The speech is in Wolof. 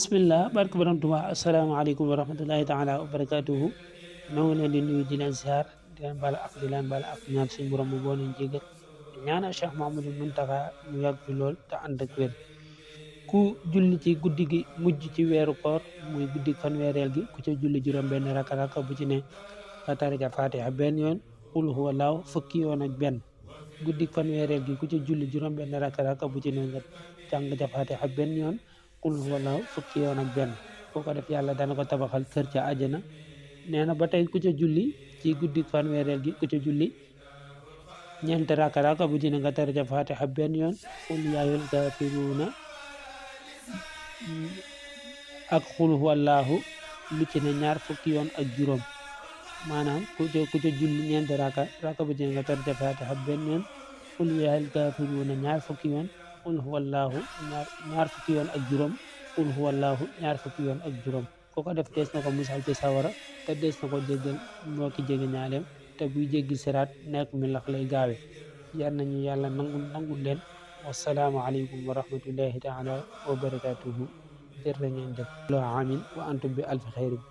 bismillah barke borom Tuubaa asalaamaaleykum wa rahmatullahi taala wa barakatuhu noo ngi leen di nuyu di leen ziar di leen bala ak di leen bala ak ñaan suñu borom bu boo leen jégal di ñaanal Cheikh Mahamadou Muntaxa mu yàgg fi lool te ànd ak wér ku julli ci guddi gi mujj ci weeru koor muy guddi fanweereel gi ku ca julli juróom benn raka bu ci ne nga tari ca Fatiha benn yoon qul huwallaahu fukki yoon ak benn guddi fanweereel gi ku ca julli juróom benn raka bu ci ne nga jàng ca Fatiha benn yoon qul huwallaahu fukki yoon ak benn boo ko def yàlla dana ko tabaxal kër ca àjjana nee na ba tey ku ca julli ci guddi fanweereel gi ku ca julli ñeenti raka bu ci ne nga tari ca Fatiha benn yoon qul yaa ayyuhal kaafiruuna ak qul huwallaahu lu ci ne ñaar fukki yoon ak juróom maanaam ku ca julli ñeenti raka bu ci ne nga tari ca Fatiha benn yoon qul yaa ayyuhal kaafiruuna ñaar fukki yoon qul huwallaahu ñaar fukki yoon ak juróom qul huwallaahu ñaar fukki yoon ak juróom ku ko def dees na ko musal ci sawara te dees na ko jéggal moo ki jege ñaaleem te buy jéggi siraat nekk mi lax lay gaawe yal nañu yàlla nangul leen wassalaamu aleykum wa rahmatullahi taala wa barakatuhu jërë ngeen jëf loo amin wa antum bi alfi xayrin